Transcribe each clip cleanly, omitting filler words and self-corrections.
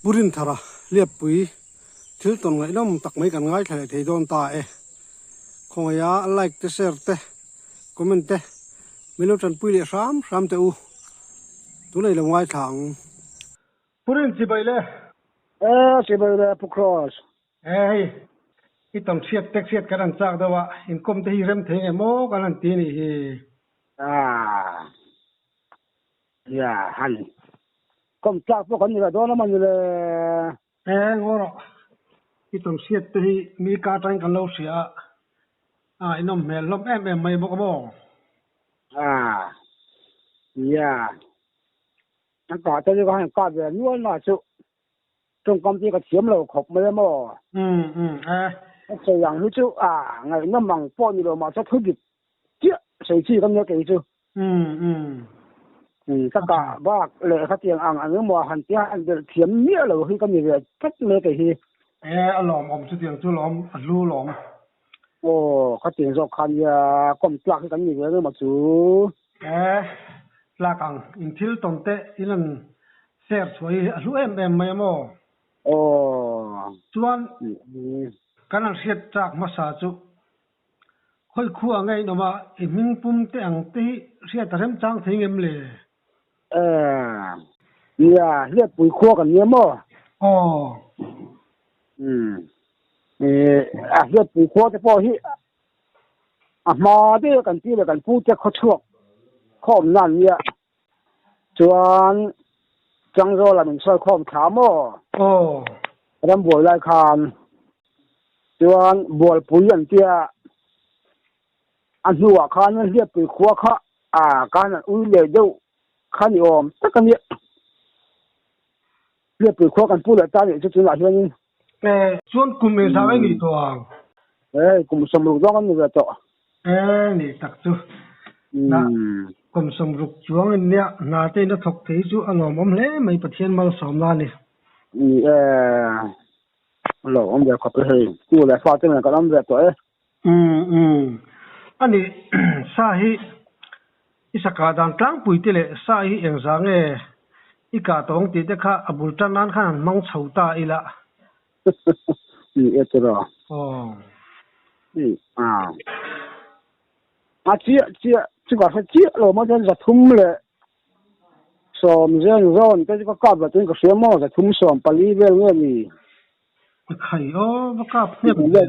Pu Rinthara Liappui thil tawn ngaihnawm tak mai kan ngaithla leh thei dawn ta e. Khawngaiha like te share te comment te min lo tanpui leh hram hram teh u. Tunah i lo ngaithla ang. Pu Rin chibai le. E chibai le Pu Kross. E hei i tam hriat tek hriat kan han chak deuh a, inkawm te hi rem thei nge maw kan han ti nih hi. Ah ya han kawm tlak pawh kan ni lo dawn a mawni le. E ngaw rawh i tam hriat te hi mi ka atangin kan lo hria a, a inawm hmel hlawm em em mai bawk a maw. Ah ya an kah te chu ka han kah ve nual na chu. Tawngkam te ka thiam lo khawp mai a maw? Umm umm e. Ka sawi ang hi chu a ngaihnawm ang pawh ni lo mahse thu dik chiah sawi chi ka nia kei chu. Umm umm. Umm ka kah bak leh khatiang ang ang emaw han tia han belh thiam miah lo hi ka ni ve tlat mai kei hi. E a lawmawm chutiang chu lawm a hlu lawm. Aw khatiang zawk khan nia kawm tlak hi kan ni ve ang emaw chu. E tlak ang in thil tawn teh in an Ser chhuah hi a hlu em em mai a maw? Aw. Chuan kan han hriat chak hmasa chu khawi khua nge in awm a, i hming pum te ang te hi hriat a remchang thei ngem le? Aw. Nia, Hliatpui khua kan nia maw? Aw. Umm. A Hliatpui khua te pawh hi a hma deuh kan pi leh kan pu te khawchhuak khawmna an nia. Chuan Changzawla min sawi khawm thla maw? Aw. Ram buai lai khan chuan Bualpui an tia a hnuah khan Hliappui khua kha a khan an ui leh deuh kha ni awm tak a nia. Hliappui khua kan pu leh ta nih chu tunah hianin. E, chuan kum engzah nge nih tawh ang? E, kum sawmruk zawng an ni ve tawh. E, nih tak chu. Na, kum sawmruk chuang in nia, hna te in a thawk thei chu a lawmawm hle mai Pathian malsawmna a ni. Ni e, a lawmawm ve khawp e hei, tu leh fa te nen kan awm ve tawh e. Umm umm, a nih sa hi i sakah dan tlangpui te leh sa hi engzah nge i kah tawh ang tih te kha a bul tan nan khan han hmang chho ta ila. Ni e tiraw. Aw. A a chiah chiah chu ka hre chiah lo maw chuan zathum leh sawm zen zawn te chu ka kap ve tuin ka hria maw zathum sawm pali vel nge ni. A khai aw va kap hnem ve.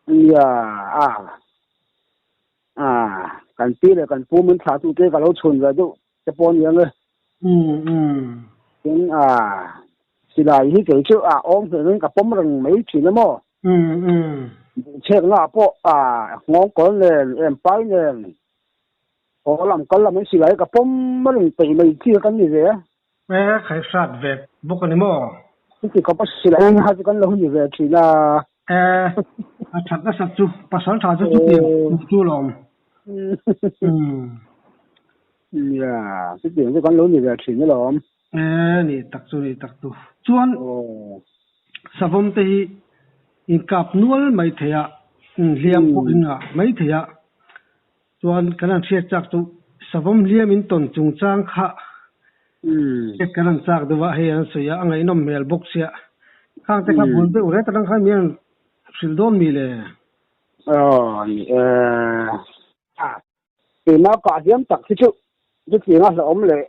Nia a a kan pi leh kan pu min thlah tu te ka lo chhun ve deuh te pawh aniang e. Umm umm. Tin a silai hi kei chu a awm hmel in ka pawm reng mai thin a maw. Umm umm. Chhekna ah pawh a nghawngkawl nen empai nen haw lam kal lam in silai ka pawm reng peih mai chi kan ni ve a. E khai hrat ve bawk a ni maw? Chuti khawp a silai ang kha chu kan lo ni ve thin a. E, a that nasat chu, pasal tha chu chutiang tur chu lawm. Umm. Nia, chutiang chu kan lo ni ve thin alawm. E, ni tak chu ni tak chu. Chuan savawm te hi inkap nual mai thei a, hliam pawh in ngah mai thei a. Chuan kan han hriat chak chu savawm hliam in tawn chungchang kha hriat kan han chak deuh a, hei an sawi a, a ngaihnawm hmel bawk sia. Khang te kha bul deuh ret atang khan mi an hrilh dawn mi le? Aw ni e. Keimah kah hliam tak hi chu chutiang a hlauhawm leh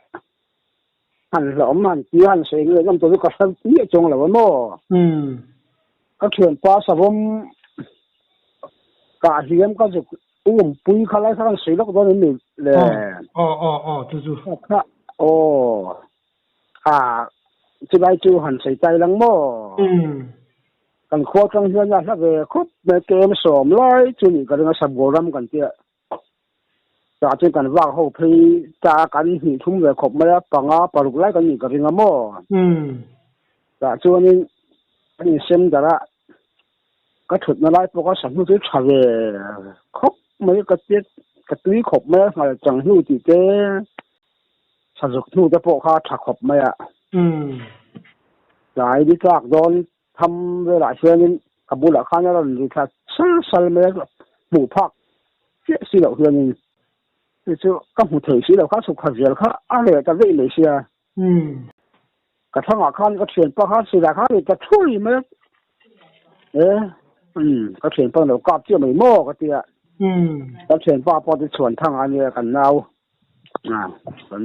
han hlauhawm han ti han sawi ngaihnawm tur chu ka hre miah chuang lo a maw? Ka thianpa savawm kah hliam ka zuk Umpui kha lai kha kan sawi lawk dawn em ni le? Aw aw aw chu chu. Kha aw a chulai chu han sawi tai lang maw? Kan khua tang hian a hla ve khawp mai kem sawm lai chu nih ka ring a Sabgaw ram kan tia. Tah chuan kan vak ho phei ta kan hnih thum ve khawp mai a panga paruk lai kan nih ka ring a maw? Tah chuanin kan insem darh a Ka thutna lai pawh ka sahnu chu tha ve khawp mai ka tia ka tui khawp mai a nghal chang hnu tih te sazuk hnu te pawh kha tha khawp mai a. Tlai ni tlak dawn tham velah hianin ka bulah khan a rawn ri thla sal sal mai a hmuh phak chiah si loh hianin chu chu ka hmu thei si lo kha suk kha zel kha a reh ta veih mai sia. Ka thangah khan ka thianpa kha silai kha ri ta thui mai a. E um ka thianpa lo kap chiah mai maw ka ti a. Ka thianpa pawh chu chhuan thangah a nia kan nau a kan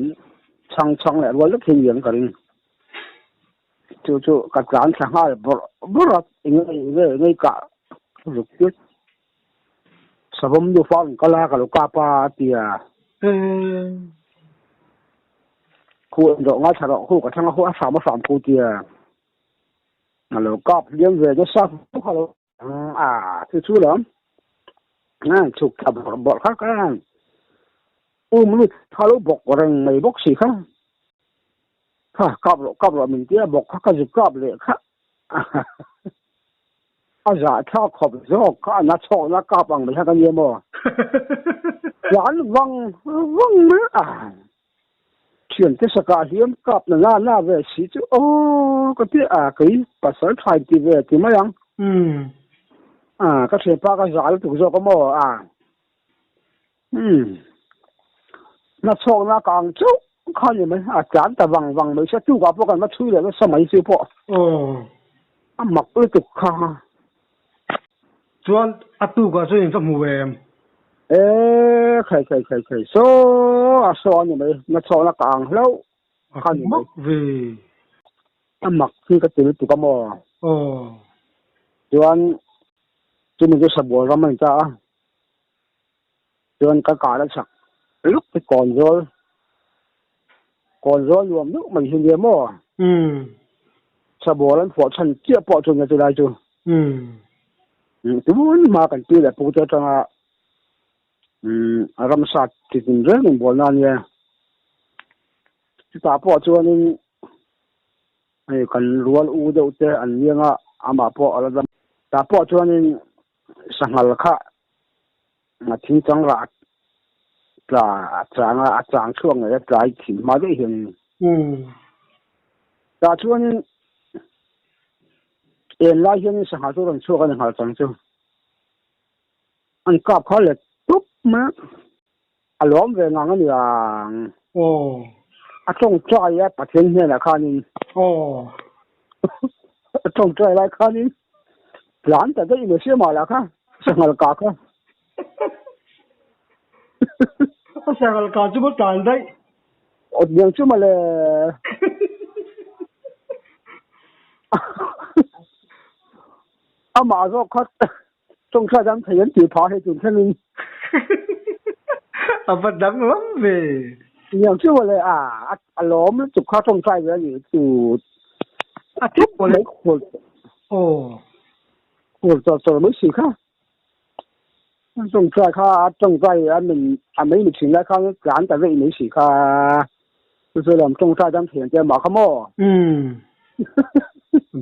chhang chhang leh rual vek hi ni ang ka ring. Chu chu ka tlan thla nghal bawrh bawrh a eng nge eng nge kah zuk chiah. Savawm nufa an kal a ka lo kap a a ti a. Khu en rawh ngaithla rawh khu ka thlang a khu a hram a hram khu tia a lo kap hliam ve nasa kha lo a chu chu lo a chhuk thla bawrh bawrh kha ka um lut kha lo bawk reng mai bawk si kha kha kap rawh kap rawh min tia bawk kha ka zuk kap leh kha A zahthlak khawp zawk kha a na chhawkna kap ang mai kha ka nia maw? Tlan vang vang mai a. Thiante sakah hliam kap na na na ve si chu aw ka ti a, kei pasal thain ti ve ti mai ang. A, ka thianpa ka zah lutuk zawk a maw? A. Umm. Na chhawkna ka ang chauh kha ni mai, a tlan ta vang vang mai sia, tukah pawh kan va chhui leh nasa mai chu pawh. Aw. A mak lutuk kha. Chuan a tukah chuan in va hmu em? E, khai khai khai khai, saw a saw a ni mai, na chhawkna ka ang hlauh kha ni mai. A mak ve. A mak hi ka ti lutuk a maw? Aw. Chuan chumi chu Sabual ram a ni ta a. Chuan ka kah la chak luk te kawn zawl kawn zawl nuam deuh mai hi nia maw? Sabual an phuah chhan chiah pawh chu nia chulai chu. Tun hma kan pi leh pu te atanga ramsa chi tin reng inbual na ania. Chutah pawh chuanin hei kan rual u deuh te an liang a, amah pawh a la dam. Tah pawh chuanin Sanghal kha a thingchang rah tla a chang a, a chang chhuak ngei a tlai thin hma daih hian tah chuanin en lai hianin sanghal chu a rawn chhuak a ni nghal chang chu an kap kha let tup mai a, a lawm ve ngang a ni ang. A tawngtai a Pathian hnenah khanin a tawngtai lai khanin tlan ta daih mai sia mah lah kha sanghal kah kha. A sanghal kah chu maw tlan daih? Awt liang chu mawle. Amah zawk kha Tawngtai dang thei an tih phah hei tun thlengin. A va danglam ve. Niang chu mawle a a lawm lutuk kha tawngtai ve a ni chu. A thip mawle. Aw. Khur chawr chawr mai si kha. Tawngtai kha a tawngtai a min a mei mi thin lai khan tlan ta veih mai si kha. Chu chu lawm tawngtai dang thei an tia mah kha maw. Umm.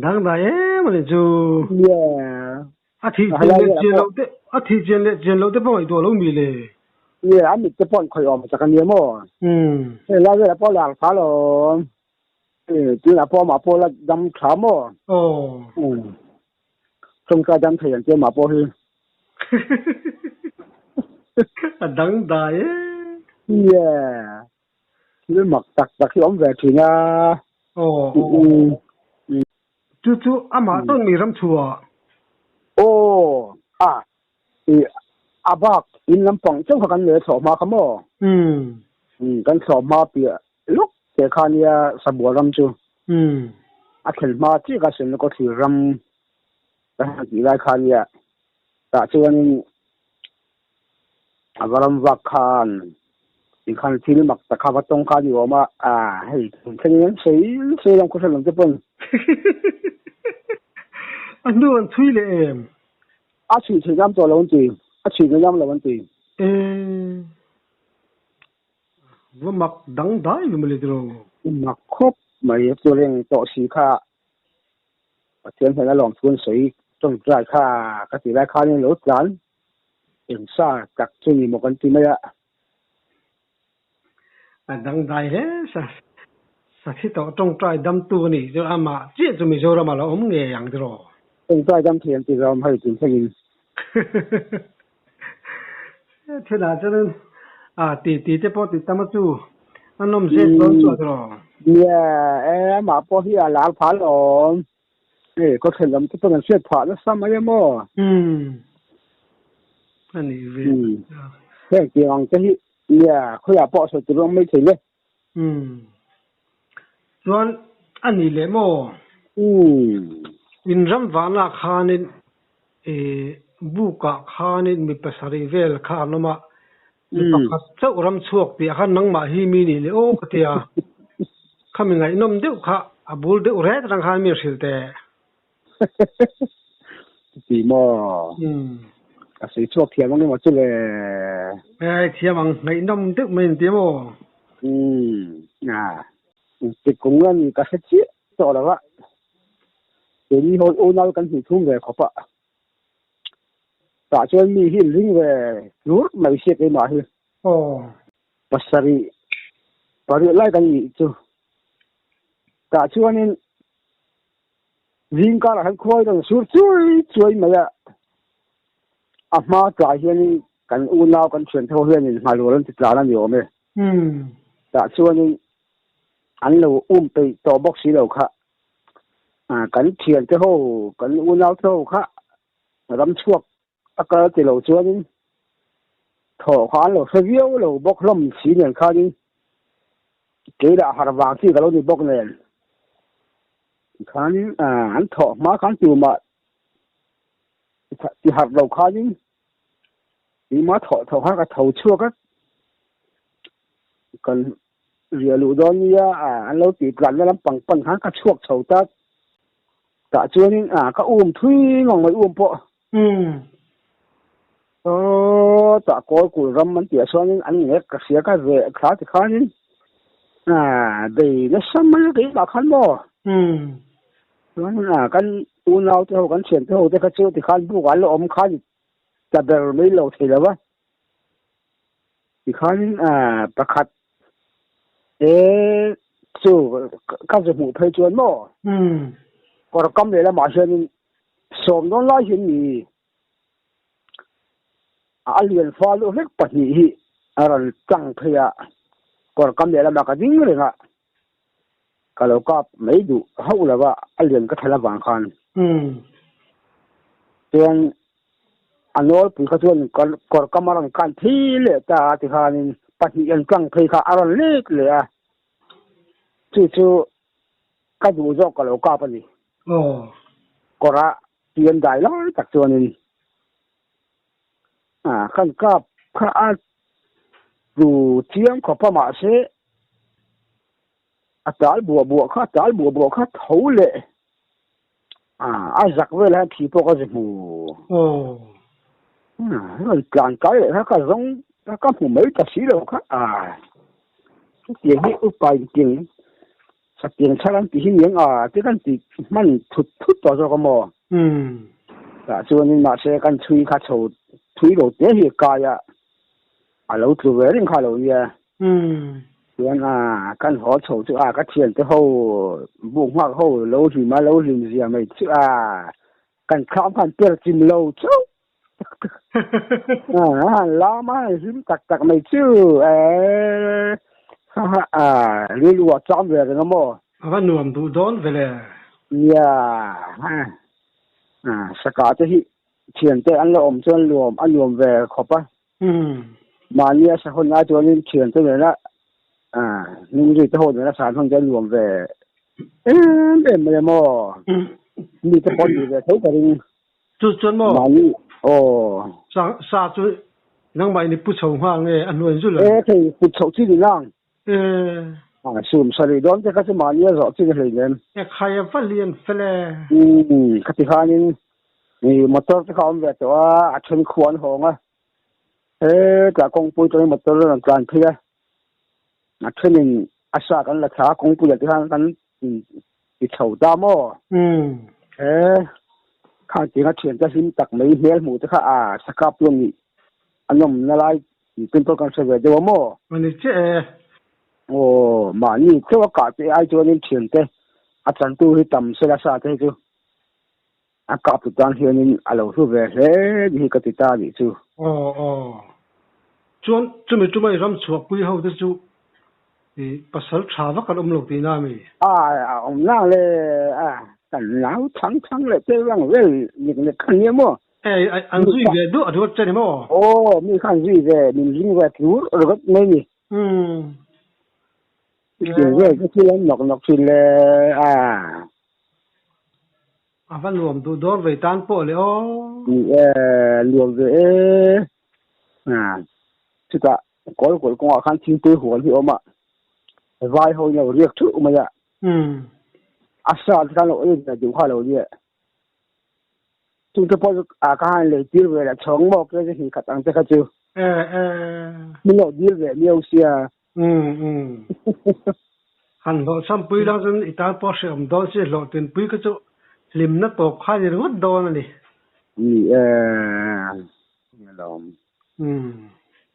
Dangdai em a ni chu. Yeah. A thih chian leh chian loh te a thih chian leh chian loh te pawh ngaihtuah lo mi le. Nge a mit te pawh an khawih awm chak a nia maw? Hei lai velah pawh lar tha lo. Tunah pawh amah pawh la dam tha maw? Aw. Tawngtai dam thei ang che amah pawh hi. A dangdai e. Yeah. Thil mak tak tak hi awm ve thin a. Aw. Chu chu amah chuan mi ram chhuah. Aw a i a bak in lampang chauh kha kan leh thlawh hma kha maw? Umm kan thlawh hma piah lawk te kha nia Sabual ram chu. A thlen hma chiah kha Senna Kawthlir ram kan han tih lai kha nia tah chuanin A va ram vak khan tikhan thil mak tak kha va tawng kha a ni awm a, a hei tun thlengin an sawi sawi lam khawhran lam te pawn. A hnu an chhui leh em? A chhui theih ngam tawh lo an ti, a chhui ngei ngam lo an ti. E, va mak dang dai ve mawle tiraw? Mak khawp mai, chu reng tawh si kha Pathian hnena lawmthu an sawi tawngtai kha ka ti lai khanin lo tlan Eng sa tak chu ni maw kan ti mai a. A dangdai hle sa sa thi tawh tawngtai damtu a nih chu amah chiah chu Mizoram ah lo awm ngei ang tiraw? Tawngtai dam thei an ti zawm hei tun thlengin. Thilah chuanin a ti ti te pawh ti tam a chu. A nawm zet dawn chu a tiraw? Nia, e, amah pawh hi a lar phah alawm. Hei, khawthlen lam te pawn an hriat phah nasa mai a maw? Umm, a nih ve. Umm, heng tiang ang te hi, nia, khawiah pawh sawi tur awm mai thei le. Umm, chuan a nih leh maw? Umm. In ram vahna khanin ih bukah khanin mi pasarih vel kha an awm a, mi pakhat chauh ram chhuak piah khan nangmah hi mi nih leh aw ka ti a, khami ngaihnawm deuh kha a bul deuh ret rang khan mi hrilh teh. Ti maw? Umm. A sawi chhuak thiam ang emaw chu le? Ei thiam ang, ngaihnawm deuh mai an ti maw? Umm. A tikung a ni ka hre chiah tawh lo a, keini ho unau kan hmuh thum ve khawp a. Tah chuan mi hi ring ve hlur mai sia keimah hi. Aw. Pasarih pariat lai kan nih chu. Tah chuanin zing karah khan khuai rawn sur chuai chuai mai a. A hma tlai hianin kan unau kan thian tho hianin nghalual an ti tlan a ni awm e. Tah chuanin an lo um peih tawh bawk si lo kha. Kan thiante ho, kan unaute ho kha ram chhuak a kal ti lo chuanin thawh kha an lo hre viau lo bawk hlawm si nen khanin kei lah har vang chi ka lo ni bawk nen khanin an thawh hma khan tumah ti harh lo khanin keimah thawh thawh kha ka tho chhuak a kan Riah luh dawn nia an lo tih tlanna lampang pan khan ka chhuak chho ta. Tah chuanin ka um thui ngang mai um pawh. Aw tah kawl kul ram an tih chuanin an ngek ka hria ka ve thla ti khanin bei nasa mai a keimah khan maw. Chuanin kan unau te ho kan thian te ho te kha chu tikhan buk ah an la awm khan ta ber mai lo thei lo va. Tikhanin pakhat e chu ka zu hmuh phei chuan maw kawr kam leh lamah hianin sawm dawn lai hian ni a lian fa luh hlek pahnih hi a rawn tlang phei a, kawr kam leh lamah ka ding reng a, ka lo kap mai duh hauh lo va a lian ka thlal avang khan. Chuan a nawlpui kha chuan kawr kam a rawn kan phei leh ta a tikhanin pahnih an tlang phei kha a rawn let leh a, chu chu ka duh zawk ka lo kap a ni. Kawrah pian dai lai tak chuanin kan kap kha a tlu chiang khawp a mahse a tal buah buah kha tal buah buah kha tho leh a zak vel hian thi pawh ka zi hmu. Rawn tlan kai leh kha ka zawng ka hmu mai ta si lo kha a chutiang hi upa intiang Chatiang thar an tih hi niang a te kan tih hman thut thut tawh zawk a maw? Tah chuanin mahse kan chhui kha chho thui lo te hi kai a, a lo tlu ve reng kha lo nia. Chuan a kan haw chho chu a ka thiante ho buk nghak ho lo hlim a lo hlim zia mai chu a kan thlam khan per chim lo chauh. A lam a hlim tak tak mai chu e a rilru a cham ve reng a maw? A va nuam duh dawn ve le. Nia, saka te hi thiante an la awm chuan luam a nuam ve khawp a. Mahnia sa hawn ai chuanin thiante nena hnungzui te ho nena san hawn chu a nuam ve em em mai a maw? Mi te pawh an nih ve tho ka ring. Chu chuan maw? Mahni aw. Sa sa chu nangmah in i pu chho nghal nge a hnuai zul ang? E thei put chhoh chi ni nang. E. A sum sarih dawn te kha chu mahni a zawh chi ni hleinem. E khai a va lian fel e. Umm khati khanin i motor te kha a awm ve tawh a, a then khua an hawng a. Hetah kawngpui tawhin motor a rawn tlan phei a, a thenin a sa kan la thla a kawngpuiah te khan kan ti chho ta maw? He khang tianga thiante hlim tak mai hmel hmuh te kha a sakap chu nih a nawmna lai tih tum pawh kan hre ve deuh a maw? A ni chiah e. Aw, mahni chauh a kah che ai chuanin thiante a chantu hi tam sela sa te hi chu a kap tu tan hianin a lo hlu ve hle ni hi ka ti ta nih chu. Aw aw. Chuan chumi tumai ram chhuahpui ho te chu. I pasal tha vak an awm lo tihna a mi? A awm nang le a kan nau thang thang leh te vang vel nek nek khan nia maw? E an zui ve duah duah che ni maw? Aw mi khan zui ve min ring ve tlur ringawt mai ni. Umm. Thil vel te thil an nawk nawk thin le a. A va nuam duh dawn vei tan pawh le aw. Ni e nuam ve e. A chutah Kawl kawl kawngah khan thingpui hual hi a awm a, vai ho in a lo riak thuh mai a. A sa te khan lo ei ve duh kha lo nia. Chungte pawh chu a ka han lei tir ve leh chhawng maw ke chu hnih khat ang te kha chu. Min lo dil ve miau sia. Han hlawhchhampui lang chuan i tan pawh hrehawm dawn si hlawhtinpui kha chu hlimna tawp kha a ni ringawt dawn a ni. Ni e, ni alawm.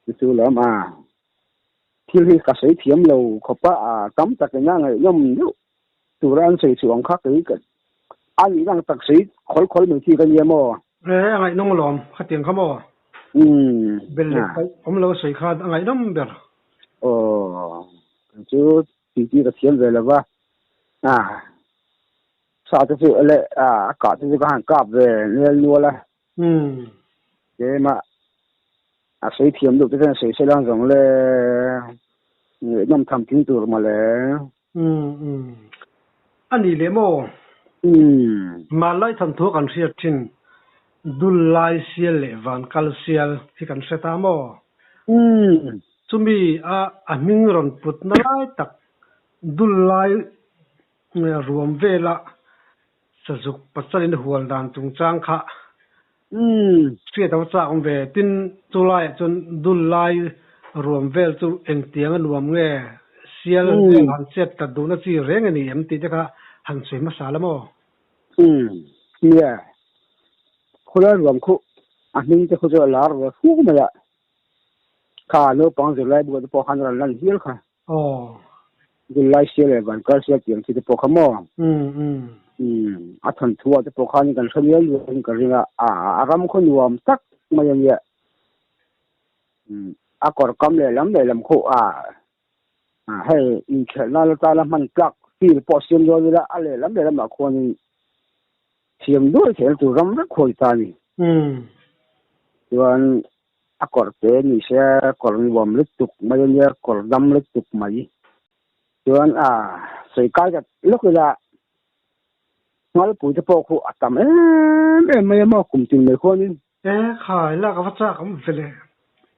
Chu chu lawm a, thil hi ka sawi thiam lo khawp a, a tam takin a ngaihnawm deuh tura an sawi chhuah ang kha kei ka a nih ang tak sawi khawl khawl mai chi ka nia maw? E, a ngaihnawm alawm, khatiang kha maw? Bel leh paih awm lo a sawi kha a ngaihnawm ber. Aw, kei chu titi ka thiam ve lo va, a sa te chu leh a kah te chu ka han kap ve nel nual a. Keimah a sawi thiam deuh te chuan sawi se lang zawng le ngaihnawm tham tling tur maw le. A ni leh maw? Hmanlai thanthu kan hriat thin dul lai sial leh van kal sial hi kan hre ta maw? Chumi a a hming rawn put na lai tak dul lai ruam vela Sazuk pasalin hual dan chungchang kha hriat a chak awm ve. Tin, chu laiah chuan dul lai ruam vel chu engtiang a nuam nge, sial vel han chet tlat duhna chi reng a ni em tih te kha han sawi hmasa la maw? Umm, nia. Khawlai ruam khu a hming te khu chu a lar ve fuk mai a. Kha naupang zirlai buah te pawh khan rawn lan hial kha. Aw. Dullai sia leh Vankar sia tih ang chi te pawh kha maw? Umm. A thawnthu ah te pawh khan kan hre mial mial in ka ring a, a ram khaw nuam tak mai a nia. Umm. A kawr kam leh lam leh lam khaw a hei inkhelh nan atana hman tlak field pawh siam dawn ila a leh lam leh lamah khuanin siam duai theihna tur ram vek khawi ta a ni. Umm. Chuan A kawr te ni se kawr nuam lutuk mai a nia, kawr dam lutuk mai. Chuan a sawi kai ta lawk ila Nghalpui te pawh khu a tam em em mai a maw kum tin mai khuanin. E khai lak a va chak awm ve le.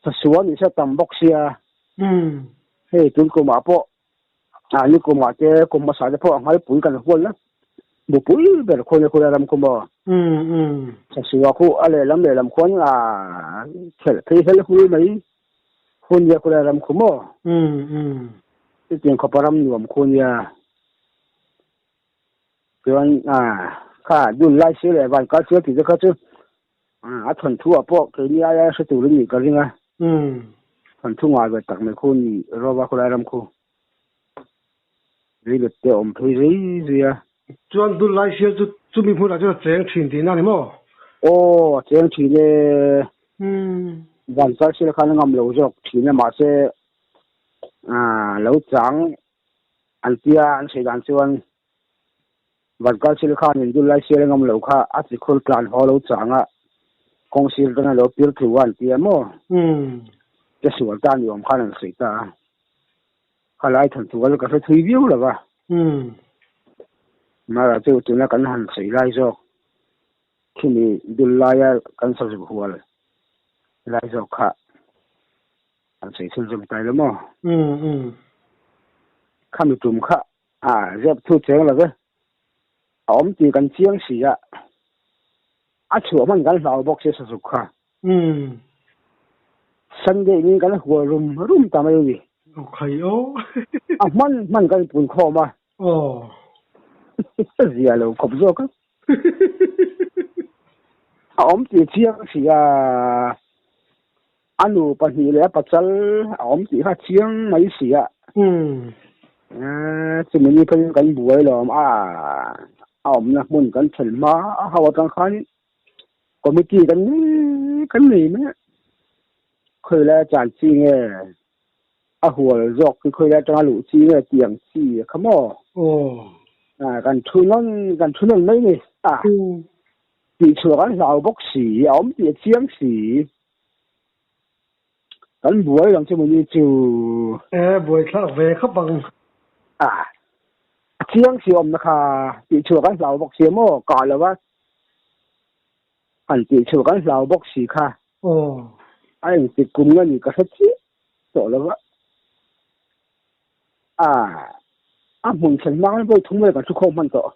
Sasua ni se tam bawk sia. Umm. Hei tun kumah pawh a ni kumah te kum hmasa te pawh a Nghalpui kan hual na bupui ber khuan a ram khu maw. Sasua khu a lehlam lehlam khuan a khelh phei hel hul mai khu nia khulai ram khu maw. Chutiang khawpa ram nuam khu nia. Chuan a kha dul lai sir leh van kal sir tih te kha chu a thawnthu ah pawh keini aia hre turin nih ka ring a. Thawnthu ngai ve tak mai khu ni Rova khulai ram khu. Rei let te awm phei zui zui a. Chuan dul lai sial chu chumi hmunah chuan a cheng thin tihna a ni maw? Aw a cheng thin e. Van kal sial khan a ngam lo zawk thin a mahse lo chang An tia an sawi dan chuan Vankal sil khanin dul lai sial a ngam lo kha a chi khur tlan haw lo chang a, kawng sir atanga lo pir thu a an tia maw? Te sual ta ni awm khan an sawi ta a. Kha lai than thu kha chu ka hre thui viau lo va. Mara chu tuna kan han sawi lai zawk khimi dul laia kan sazuk hual lai zawk kha An sawi chhun zawm tai lo maw? Khami tum kha a zep thu cheng lo ve. A awm tih kan chiang si a, a chhuah hman kan hlau bawk si sazuk kha. Sunday in kan hual rum rum ta mai a ni. A hman hman kan inpun khawm a. Zia lo khawp zawk a. A awm tih chiang si a. A nu pahnih leh a pachal a awm tih kha chiang mai si a. Chumi ni phei kan buai lo awm a, a awmna hmun kan thlen hma a ho atang khan committee kan nei kan nei mai a, khawi lai a chan chi nge A hual zawk hi khawilai atanga luh chi nge tih ang chi a kha maw? Aw. Kan thu nawn kan thu nawn mai ni. A tih chhuah kan hlau bawk si, a awm tih a chiang si. Kan buai lang chu mawni chu. E, buai thlak ve khawp ang. A a chiang si awmna kha tih chhuah kan hlau bawk si a maw? Kah lo a. An tih chhuah kan hlau bawk si kha. Aw. A engtik kum nge ni ka hre chiah tawh lo va. A, a hmun thlen hma khan vawi thum vel kan thu khawm hman tawh.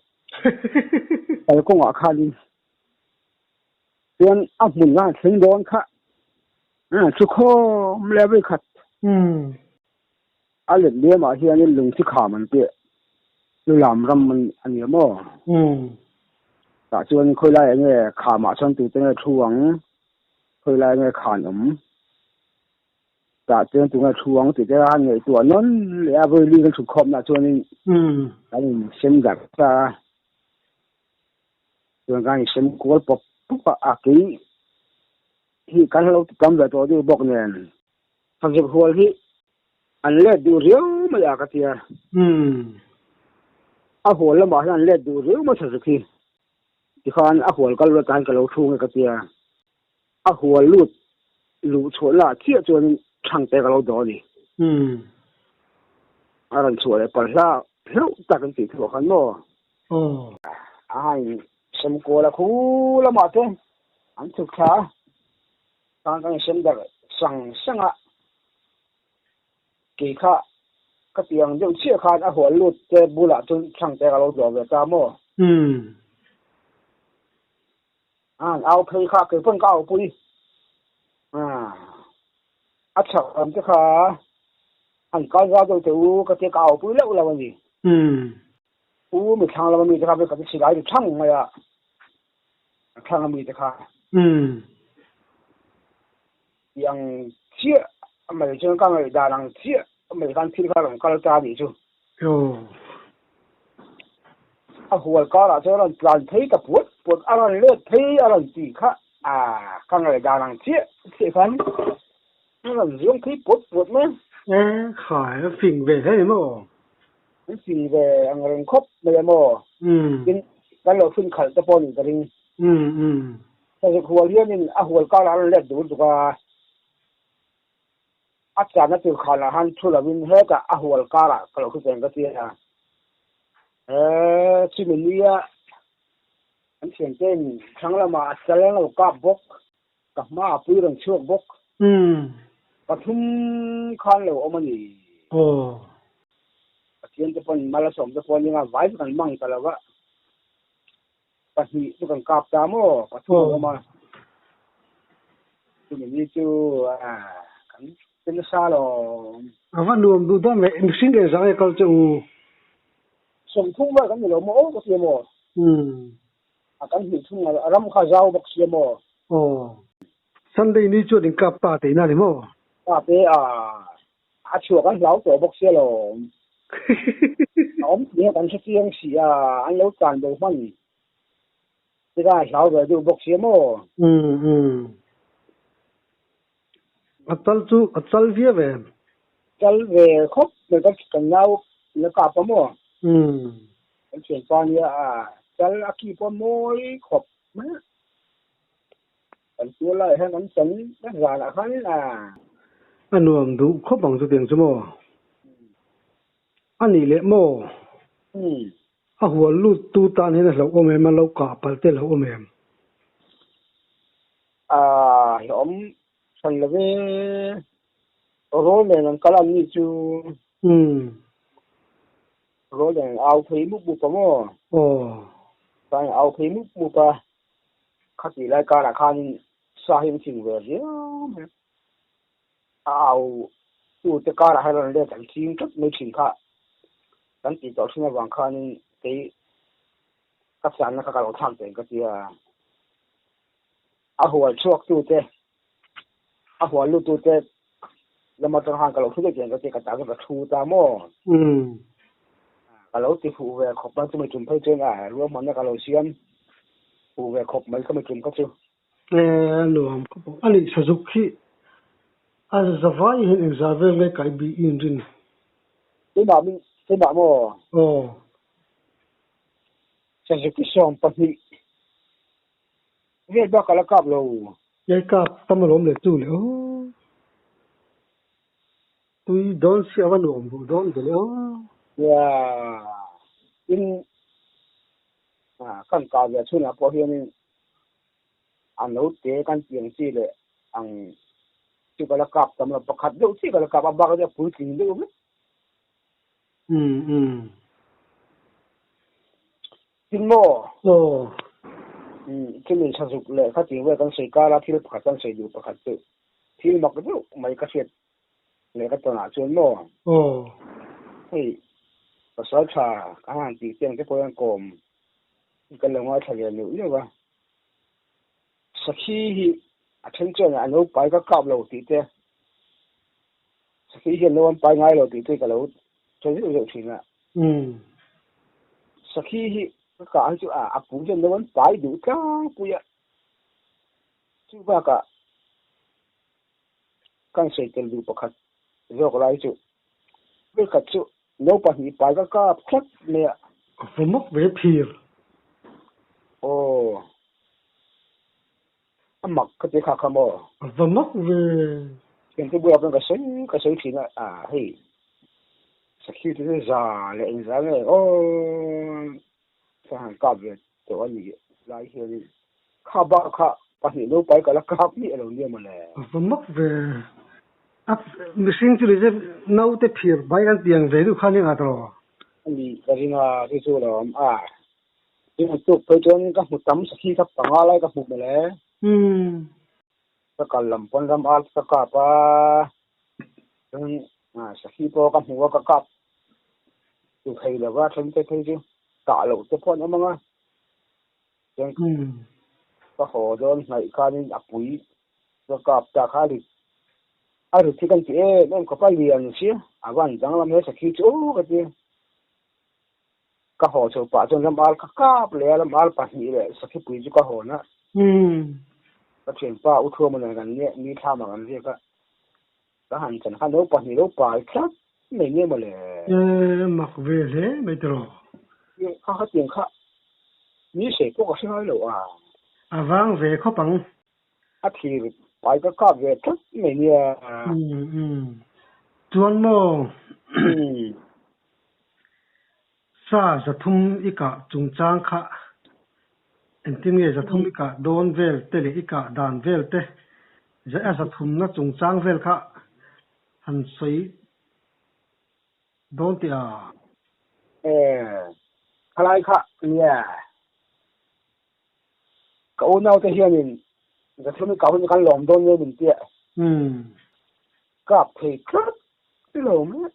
Kalkawngah khanin chuan a hmun khan thleng dawn kha thu khawm leh vawi khat. A let liamah hianin lungthi kham an tih lulam ram a ni maw? Tah chuan khawilai enge khamah chuan tute nge thu ang, khawilai enge khan awm, tah chuan tunge thu ang tih te khan ngaihtuah nawn leh a vawi kan thut khawmna chuanin kan insem darh ta a, chuan kan insem kual pawp pawp a, a kei hi kan lo ti tam ve tawh deuh bawk nen. Thazuk hual hi an let duh riau mai a ka tia. A hual lamah hian an let duh riau mai thazuk hi. Tikhan a hual kal lut ah hian ka lo thu nge ka tia. A hual lut luh chhuah lah chiah chuanin thangte ka lo dawh a ni. A rawn chhuah leh palh hla hlauh tak an tih thuah khan maw. A hain Sawmkual a khu lamah te an chhuk thla a. Khan kan insem darh sang sang a, kei kha ka ti ang deuh chiah khan a hual lut te bulah chuan thlang te ka lo dawh ve ta maw? An au phei kha kei pawn ka au pui. A chhak lam te kha an kal zau deuh teh u ka tia ka au pui loh lo a ni. U mi thlang lama mi te kha ka ti silai ri thang mai a. A thlang a mi te kha. Tih ang chiah mai chuan ka ngaih dan ang chiah mai khan thil kha rawn kal ta a nih chu. A hual karah chuan a rawn tlan phei ta puat puat a rawn let phei a rawn tih kha a ka ngaih dan ang chiah chiah khan a rawn zuang phei puat puat mai. E khai a fing ve hle ni maw? An fing ve ang reng khawp mai a maw? Tin kan lo phun khalh te pawh nih ka ring. Sazuk hual hianin a hual karah a rawn let dur duk a, a channa tur khanah han thu lovin hetah a hual karah ka lo thu cheng ka tia. He chumi nia an thiante'n thlang lamah a chal an lo kap bawk, ka hmaah pui rawn chhuak bawk. Pathum khan lo awm a ni. Pathian te pawn mal a sawm te pawh nia vai chu kan mang ta lo va. Pahnih chu kan kap ta maw? Pathum a awm a. Chumi ni chu kan che nasa lo. A va nuam duh dawn ve, mihring leh zang e kal che u. Sawmthum vel kan ni lo maw aw ka tia maw? A kan hnih thung a ram kha zau bawk sia maw? Aw. Sunday ni chuan in kap ta tihna a ni maw? Kap e a. A chhuak an hlau tawh bawk sia lo. A awm tih hi kan hre chiang si a, an lo tlan bo hman tikah a hlau ve deuh bawk sia maw? A chal chu a chal viau em? Chal ve khawp mai ka kan nau la kap a maw? Kan thianpa nia a chal a ki pawh mawi khawp mai a. Kan tual lai hian kan chan vek zanah khan a. A nuam duh khawp ang chutiang chu maw? A nih leh maw? A hual lut tu tan hian a hlauhawm em? A lo kah palh te a hlauhawm em? A hlauhawm hran lo ve. Rawl nen an kal a ni chu. Rawl nen an au phei mup mup a maw? Aw. Chuan an au phei mup mup a. Khatih lai karah khanin sa hi an fing ve riau mai a, a au tute karah hian rawn let an ching tlat mai thin kha kan tih tawh thin avang khanin kei ka channa kha ka lo thlak teh ka ti a, a hual chhuak tute a hual lut tute lam atang khan ka lo thu daih teh ka ti a, ka tah chuan ka thu ta maw? Ka lo ti fuh ve khawp a, chumi tum phei chuan a ruahmanna ka lo siam fuh ve khawp mai chumi tum kha chu. E, nuam khawp ang. A nih Sazuk hi A zavai hian engzah vel nge kai bih i inrin? Keimah min, keimah maw? Aw. Sazuk i 12 vel bak a la kap lo. Nge kap tam alawm leh chu le aw. Tui dawn si a va nuam duh dawn ve le aw. Nia, tin, kan kah ve chhunah pawh hianin a note kan tih ang chi leh ang chu ka la kap tam lo, pakhat deuh chiah ka la kap a, bak a puitling deuh vek. Umm umm. Tin maw? Aw. Umm, chumi sazuk leh kha tih vel kan sawi kar a, thil pakhat kan sawi duh pakhat chu thil mak deuh mai ka hriat leh ka tawnah chuan maw? Aw. Hei, pasal tha ka han tih te ang te pawh hian kawm kan lo ngaithla ve neuh neuh a. Sakhi hi a then chuan a lo pai ka kap lo tih te, Sakhi hian lo an pai ngai lo tih te ka lo sawi zeuh zeuh thin a. Sakhi hi ka kah hi chu a pum hian lo an pai duh tlangpui a, chu bakah kan sawi tel duh pakhat zawk lai chu vekhat chu no pahnih pai ka kap tlat mai a. A va mak ve phir. Aw. A mak ka ti kha kha maw? A va mak ve. Thiante bulah pawhin ka sawi ka sawi thin a, a hei sakhi te chu za leh engza nge aw ka han kap ve tawh a nih lai hianin kha bak kha pahnih no pai ka la kap miah lo nia mawle. A va mak ve. A mihring chu ni se naute phir bai kan piang ve duh kha nia tawh. A nih ka ring a, chu chu lo awm a. Tin a tuk phei chuan ka hmu tam sakhi kha panga lai ka hmu mawle. Ka kal lam pawn ram al ka kap a, chuan sakhi pawh ka hmu a ka kap tu thei lo va, then te phei chu kah loh te pawh an awm ang a. Chuan ka haw dawn hnaih khanin a pui ka kap ta kha a rit a rit hi kan ti em em khawp a lian sia a van danglam he sakhi chu aw ka ti. Ka haw chho pah chuan ram al ka kap leh a, ram al pahnih leh Sakhipui chu ka hawn a. Ka thianpa u Thuama nen kan nia, ni thlam ah kan riak a. Ka han chan kha no pahnih lo pai tlat mai nia mawle. E, mak ve hle mai tiraw. Kha khatiang kha ni sei pawh ka hre ngai lo a. A vang ve khawp ang. A thir pai ka kap ve tlat mai nia. Chuan maw? Sa 300 i kah chungchang kha engtin nge 300 i kah dawn vel te leh i kah dan vel te a zathumna chungchang vel kha han sawi dawn teh a? E, khalai kha nia. Ka unaute hianin 300 i kah hun kan lawm dawn nge min tia. Kap thei tlat lo mai.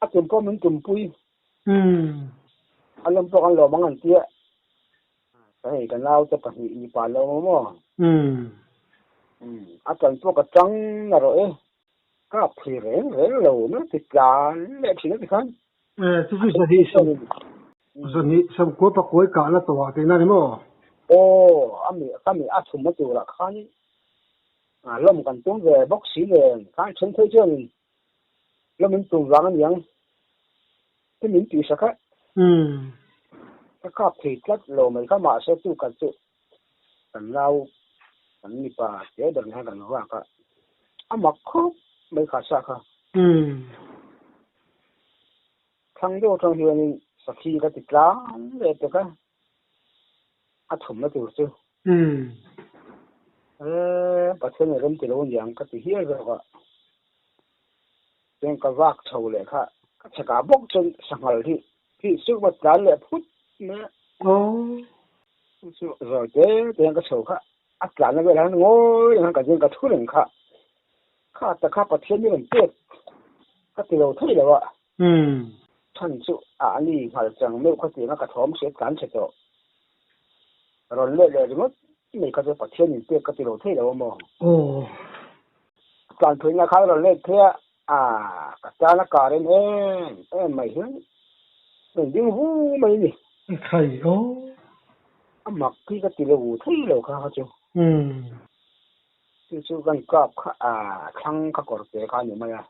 A tum pawh min tumpui. A lawm pawh kan lawm ang an tia. Hei ka naute pahnih mipa lo maw maw? A tan pawh ka tang na rawh e. Kap thei reng reng lo mai ti tlan leh thin a ti khan. Chu chu 290 pakuai kahna tawhah tihna ni maw? Aw, a mi ka mi a thum a turah khan lawm kan tum ve bawk si nen khan then phei chuanin lawm in tum vang aniang ti min tih sak a. Ka kap thei tlat lo mai kha mahse chu khat chu kan nau kan mipa te ber nen khan kan vak a, a mak khawp mai kha sa kha. Thlang deuh atang hianin sakhi ka ti tlang leh pek a, a thumna tur chu. Eee Pathian in rem ti lo aniang ka ti hial zawk a, chuan ka vak chho leh kha ka chhekah bawk chuan sanghal hi hi suh va tlan leh phut mai a. Chu chu zawi te te hian ka chho kha a tlanna velah hian ngawi reng hian ka zing ka thu reng kha, kha ta kha Pathian hi rawn pek ka ti lo thei lo a. Chhan chu a ani nghal chang meuh kha tiang a ka thawm hriat tlan chhe tawh. Rawn let leh ringawt mai kha chu Pathian in pek ka ti lo thei lo a maw? Tlan phuina khan rawn let phei a, a ka tan a kar em em em mai hian rawn ding vu mai a ni. Khai aw. A mak hi ka ti lo thei lo kha kha chu. Chu chu kan kap kha a thlang kha kawr te kha a ni mai a,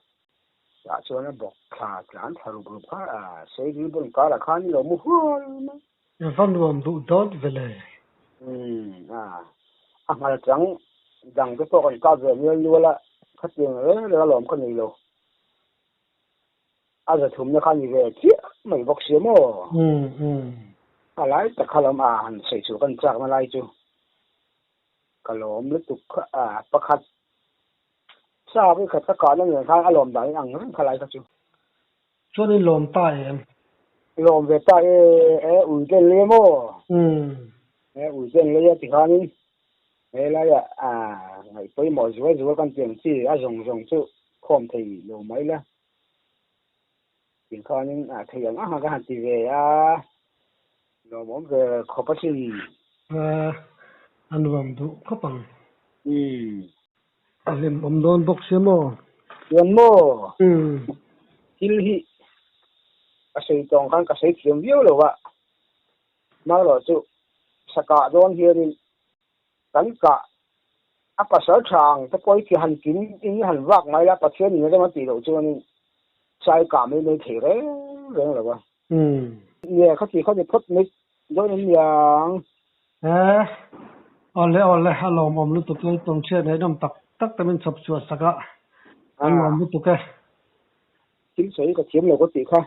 tah chuan a bawk thla tlan thla rup rup kha a Seidil bun karah khan i lo mu hual mai. I va nuam duh dawt ve le. Umm a, a nghal chang dang te pawh kan kap ve nual nual a, khatiang reng reng alawm ka nei lo. A zathumna kha ni ve chiah mai bawk sia maw? A lai tak kha lam a han sawi chhuah kan chakna lai chu ka lawm lutuk kha a pakhat sa vawikhat ka kahna nen khan a lawm dan in ang reng kha lai kha chu. Chuan in lawm ta em? Lawm ve ta e, e ui ten lei a maw? E ui ten lei a tikhanin he laiah a ngaih pawimawh zual zual kan tih ang chi a zawng zawng chu khawm thei lo mai la. Tinkhanin a thei ang ang ka han ti ve a, lawmawm ve khawp asin. A nuam duh khawp ang. A hlimawm dawn bawk sia maw? Chuan maw? Thil hi ka sawi tawng khan ka sawi thiam viau lo va, marawh chu sakah dawn hianin Kan kah a pasal tha ang te pawh i ti han kim in han vak mai la, Pathian in rem a tih loh chuanin chai kah mai mai thei reng reng lo a. Nge kha ti kha ni phawt mai dawn em niang? He, awle awle, a lawmawm lutuk e, tawng chhiat ngaihnawm tak tak te min chhawp chhuah sak a, an lawm lutuk e. Thil sawi ka thiam lo ka tih kha.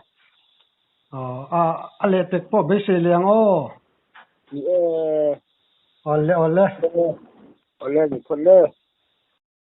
Aw, a, a lehpek pawh beisei leh ang aw. Ni e. Awle, awle. Awle, ni phawt le.